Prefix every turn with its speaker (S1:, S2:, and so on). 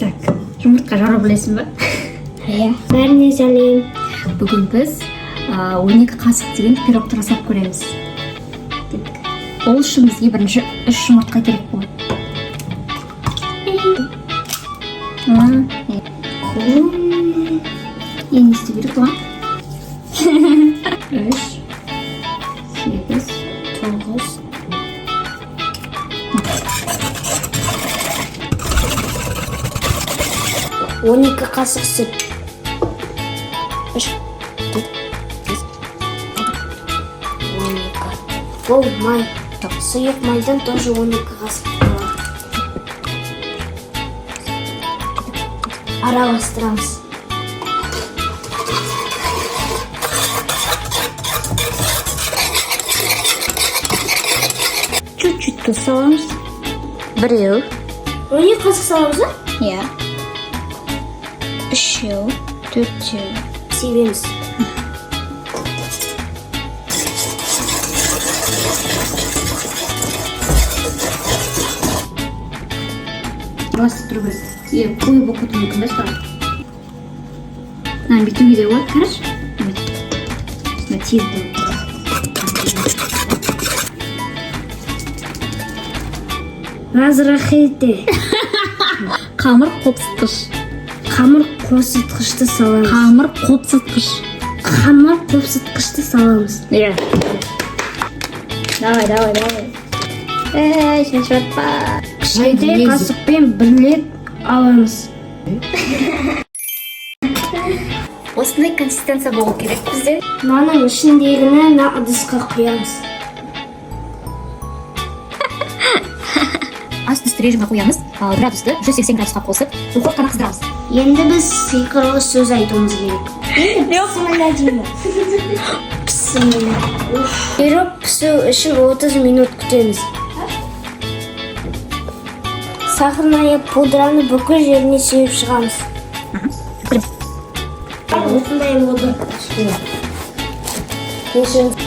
S1: Так, жұмыртқа жара білесің ба?
S2: Иә. Бәріне сәлем.
S1: Бүгін біз 12 қасық деген пирогты жасап көреміз. Кеттік. Ол үшін бізге бірінші үш жұмыртқа керек болады. Қолым. Енді не істеу керек бұған? Үш, сегіз,
S2: 9. 12 қасық сүт. 3, 4, 5, 6, 12. Бұл май. Сұйық майдан тоже 12 қасық болады. Араластырамыз.
S1: Чуть-чуть тұз саламыз. Біреу.
S2: 12 қасық саламыз ба?
S1: Иә. Үшеу, төртеу.
S2: Себеміз.
S1: Араластырып тұру керек. Е, қою болып кетуі мүмкін да саған. Мынаны бүйтуге де болады, қарашы. Бүйтіп. Осындай тез болады.
S2: Разрахите.
S1: Қамыр қопсытқыш.
S2: Қамыр қопсытқышты саламыз.
S1: Қамыр қопсытқыш.
S2: Қамыр қопсытқышты саламыз.
S1: Иә. Давай, давай, давай. Ей, шашыратпа.
S2: Кішкентай қасықпен бірлеп аламыз.
S1: Осындай консистенция болу керек бізде.
S2: Мынаның ішіндегіні мына ыдысқа құямыз.
S1: Асты үсті режимге қоямыз. Градусты 180 градусқа қосып, духовканы қыздырамыз.
S2: Енді біз сиқырлы сөз айтуымыз керек. Енді бісміллә дейміз. Бісміллә. Пирог пісу үшін 30 минут күтеміз. Сахарная пудраны бүкіл жеріне сеуіп шығамыз. Осындай болды. Кешіріңіз.